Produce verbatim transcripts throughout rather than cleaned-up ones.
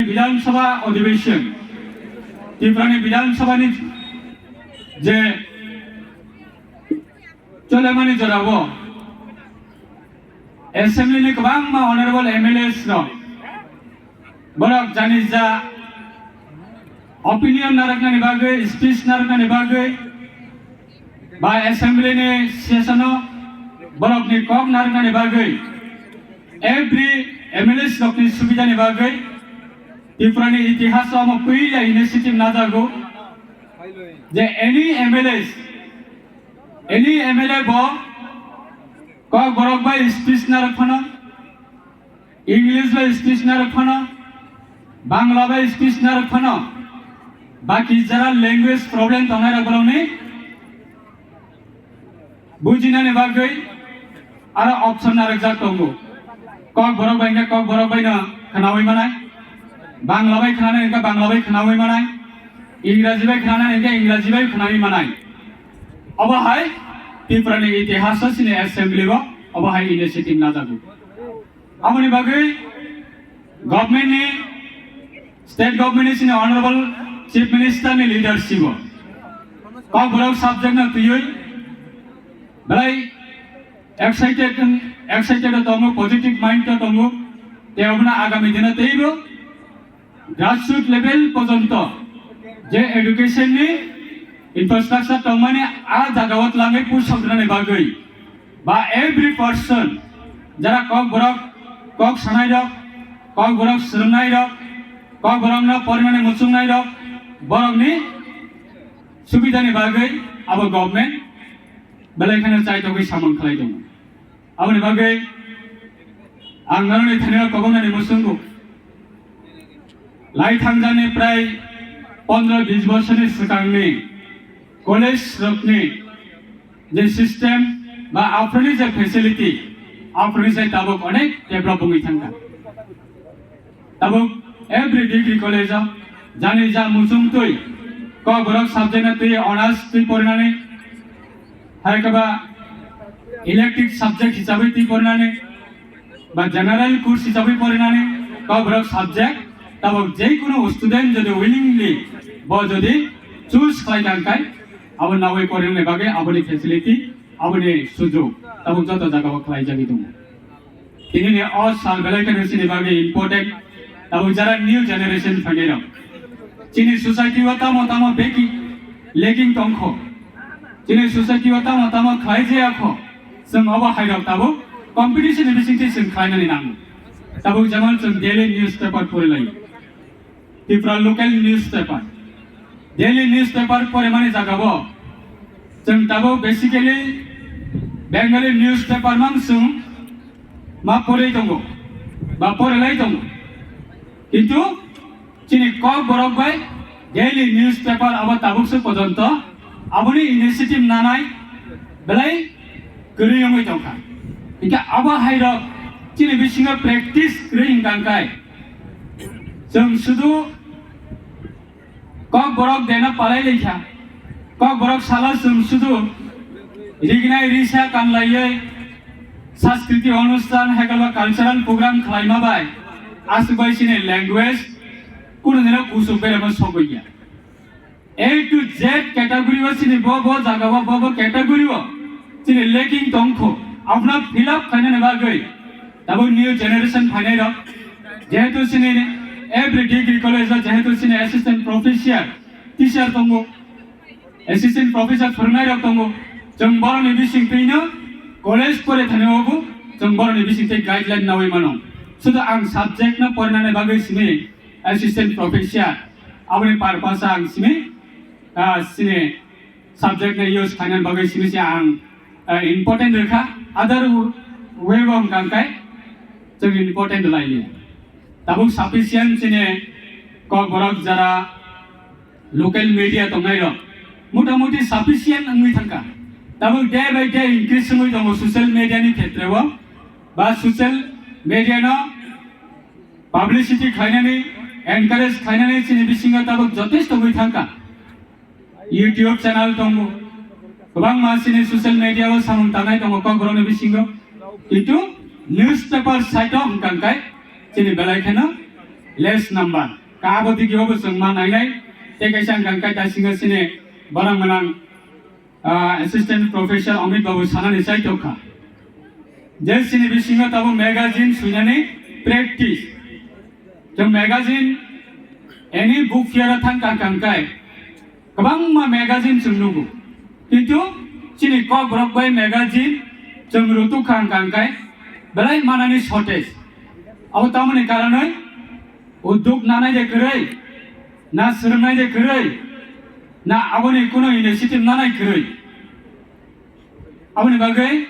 Bidhan Sabha Adhiveshon, Tripura ni Bidhan Sabha ni je cholemani jorao Assembly ni kwbangma honorable M L As rok borok jani ja opinion narwknani bagwi, speech narwknani bagwi, ba Assembly ni session o borokni kok narwknani bagwi, every M L As rokni subidani bagwi Tripura ni itihas o omo puila initiative najago je any M L As, any M L A bo Kokborok bai speech narwk phano, English bai speech narwk phano, Bangla bai speech narwk phano, baki jara language problem tongnai rok borokni bujinani bagwi aro option narwkjak tongo. Kokborok bai hwnkhe Kokborok bai no khwnawi manai, Bangla bai khwnanai hwnkhe Bangla bai khwnawi manai, Ingraji bai khwnanai hwnkhe Ingraji bai khwnawi manai. Obo hai Tripura ni itihas o chini Assembly o obo hai initiative najago. Aboni bagwi government ni, state government ni chini honorable Chief Minister ni leadership o Kokborok subject no twiwi belai excited, excited o tongo, positive mind o tongo. Tei obono agami dino teibo grassroots level porjonto je education ni infrastructure tongmani a jagao twlangwi pusok rwnani bagwi ba every person jara Kokborok kok sanai rok, Kokborok swrwngnai rok, Kokborok no porinani muchungnai rok, borokni subidani bagwi abo government belai kheno chaitogwi samung khlai tongo. Aboni bagwi ang norokni thani o kobongnani muchungo. Lai thangjani prai pondro bis bosorni swkangni college rokni je system ba aphuruni je facility, aphuruni je tabuk onek develop wngwi thangkha. Tabuk every degree college o jani ja muchung twi Kokborok subject no twi honors twi porinani, hai khe ba elective subject hisabai twi porinani, ba general course hisabai porinani Kokborok subject tabuk je kunu student jodi willingly bo jodi choose khlai kha hwnkhe abo nawi porinani bagwi aboni facility, aboni sujog tabuk joto jagao khlai jagwi tongo. Tini ni o sal belai kheno chini bagwi important. Tabuk jara new generation phainai rok, chini society o tamo tamo beki lacking tongkho, chini society o tamo tamo khlai jaya kho, chwng obo hai rok tabuk competition ni bisingtwi chwng khlainani nango. Tabuk jemon chwng daily newspaper pori laio. Tripura local newspaper, daily newspaper porimani jagao chwng tabuk basically Bengali newspaper mang chwng ma pori tongo ba porilai tongo, kintu chini Kokborok bai daily newspaper abo tabukse porjonto aboni initiative nanai belai kwrwi wngwi tongkha. Hinkhe abo hai rok chini bisingo practice kwrwi wngkha hwnkhe chwng sudu Kokborok deno palai laikha. Kokborok salo chwng sudu rignai risa kanlaiwi sanskriti onusthan hai khe ba cultural program khlaima bai aswk bai chini language kunu dino kuchuk beremo sogwi ya. A to Z category o chini bo bo jaga o bo bo category o chini lacking tongkho, abono fill up khainani bagwi tabuk new generation phainai rok, jehetu chini every degree college o jehetu chini assistant professor, teacher tongo, assistant professor phwrwngnai rok tongo, chwng borokni bisingtwino college pore thani obo chwng borokni bisingtwi guideline nawi mano. Sudu ang subject no porinani bagwi simi assistant professor, aboni purpose ang simi, ah, sini subject ni use khainani bagwi simi se ang, ah, important rwkha. Other way bo wngkha hwnkhe chwng important lailiya. Tabuk sufficient chini Kokborok jara local media tongnai rok motamuti sufficient wngwi thangkha. Tabuk day by day increase wngwi tongo social media ni khetre o, ba social media no publicity khainani, encourage khainani chini bisingo tabuk jotesto wngwi thangkha. YouTube channel tongo, kwbangma chini social media o samung tangnai tongo Kokborokni bisingo, kintu newspaper site o hwnkha hwnkhe chini belai kheno less number. Ka abo digi obo chwng ma nainai, tei kaisa ang kang kai ta singa sini borang manang, ah, Assistant Professor Amit Babu sanani chai tokha. Je sini bisingo tabo magazine suinani practice. Chwng magazine, any book fair o thang kang kang kai, kwbangma magazine chwng nugo. Kintu chini Kokborok bai magazine chwng rutuk kang kang kai, belai manani shortage. Abo tamoni karonoi uddog nanai de kwrwi, na swrwngnai de kwrwi, na aboni kuno initiative nanai kwrwi. Aboni bagwi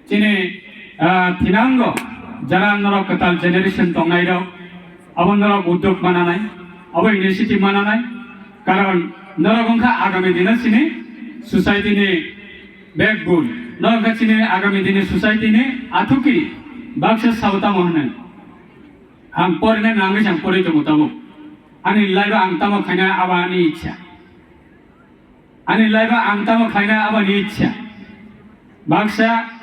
chini, ah, thinango jara norok kwtal generation tongnairok, abo norok uddog mananai, abo initiative mananai, karon norok wngkha agami dino chini society ni backbone, norok wngkha chini agami dini society ni athuki baksa sao tamo hwnwi. Ang porinai nangwi ang porwi tongo tabuk. Ani life o ang tamo khaina abo ani ichha. Ani life o ang tamo khaina abo ani ichha. Baksa